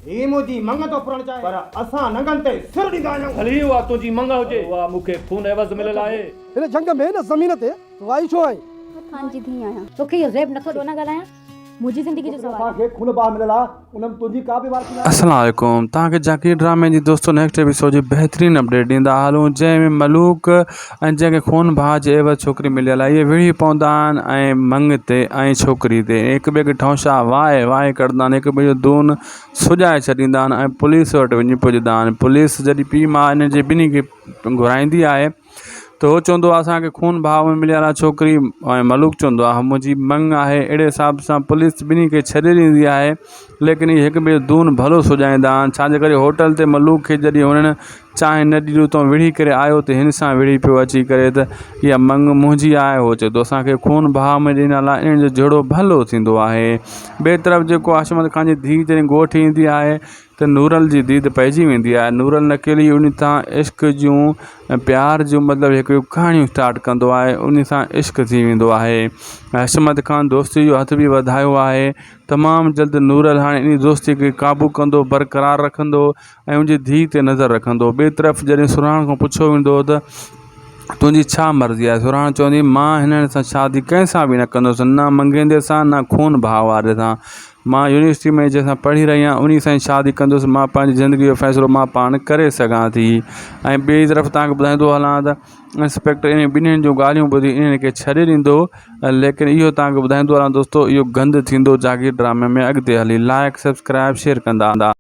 هي منهنجي مڱ ٿو ڦرڻ چاهي، پر اسان ننگن تي سر ڏيندا آهيون. ڀلي اها تنهنجي مڱ هجي. اها مون کي خون عيوض مليل آهي. هن جهنگ ۾ هن زمين تي تون آئي ڇو آهين؟ خان جي ڌيء آهيان. توکي اهو زيب نٿو ڏي. ڇو نه ڳالهايان؟ منهنجي زندگي جو سوال اسان آهي. کي خون باهه مليل آهي، ان ۾ تنهنجي ڪا به وارثي ناهي. السلام عليڪم توهان کي جاگير ڊرامي جي دوستو نيڪسٽ ايپيسوڊ جي بهترين اپڊيٽ ڏيندا هلون جنهن ۾ ملوڪ ۽ جنهن کي خون ڀاء جي عيوض ڇوڪري مليل آهي اهي وڙهي پوندا آهن ۽ مڱ تي ۽ ڇوڪري تي هڪ ٻئي کي ٺونشا واء واء ڪڍندا آهن هڪ ٻئي جو دون سڄائي ڇڏيندا آهن ۽ پوليس وٽ وڃي پڄندا آهن پوليس جڏهن پيء ماء انهن جي ٻنهي کي گهرائيندي آهي ته هو چوندو آهي اسان کي خون ڀاء ۾ مليل آهي ڇوڪري ۽ ملوڪ چوندو آهي منهنجي مڱ آهي اهڙي حساب سان پوليس ٻنهي کي ڇڏي ڏيندي آهي ليڪن اهي هڪ ٻئي جو دون ڀلو سجائيندا آهن ڇا جي ڪري هوٽل تي ملوڪ کي جڏهن هنن چانهه نه ڏني اتان وڙهي ڪري آيو ته هن سان وڙهي پيو اچي ڪري ته اها مڱ منهنجي آهي هو چئي ٿو اسان کي خون ڀاء ۾ ڏنل آهي انهن جو جهيڙو ڀلو ٿيندو آهي ٻئي طرف جيڪو حشمت خان جي ڌيء جڏهن ڳوٺ ايندي آهي ته نورل جي ديد پئجي ويندي آهي. نورل نڪيلي ان سان عشق جون ۽ پيار جون مطلب هڪڙيون ڪهاڻيون اسٽارٽ ڪندو آهي ان سان عشق ٿي ويندو آهي حشمت خان دوستي جو هٿ به وڌايو آهي تمام جلد نورل هاڻي ان دوستي کي قابو ڪندو برقرار رکندو ۽ ان جي ڌيء تي نظر رکندو ٻئي طرف جڏهن سرهاڻ کان پڇيو ويندو هو ته تنهنجي ڇا مرضي آهي؟ سرهاڻ چوندي، مان هنن سان شادي ڪنهن سان به نه ڪندس، نه مڱيندي سان نه خون ڀاء واري سان. مان يونيورسٽي ۾ جنهن سان پڙهي رهي آهيان انهي سان ئي شادي ڪندس، مان پنهنجي زندگي جو فيصلو مان پاڻ ڪري سگهان ٿي. ۽ ٻئي طرف توهان کي ٻڌائيندو هلان ته انسپيڪٽر انهن ٻنهين جون ڳالهيون ٻڌي انهن کي ڇڏي ڏيندو ليڪن اهو توهان کي ٻڌائيندو هلان دوستو اهو گند ٿيندو جاگير ڊرامي ۾ اڳتي هلي لائڪ سبسڪرائب شيئر ڪندا.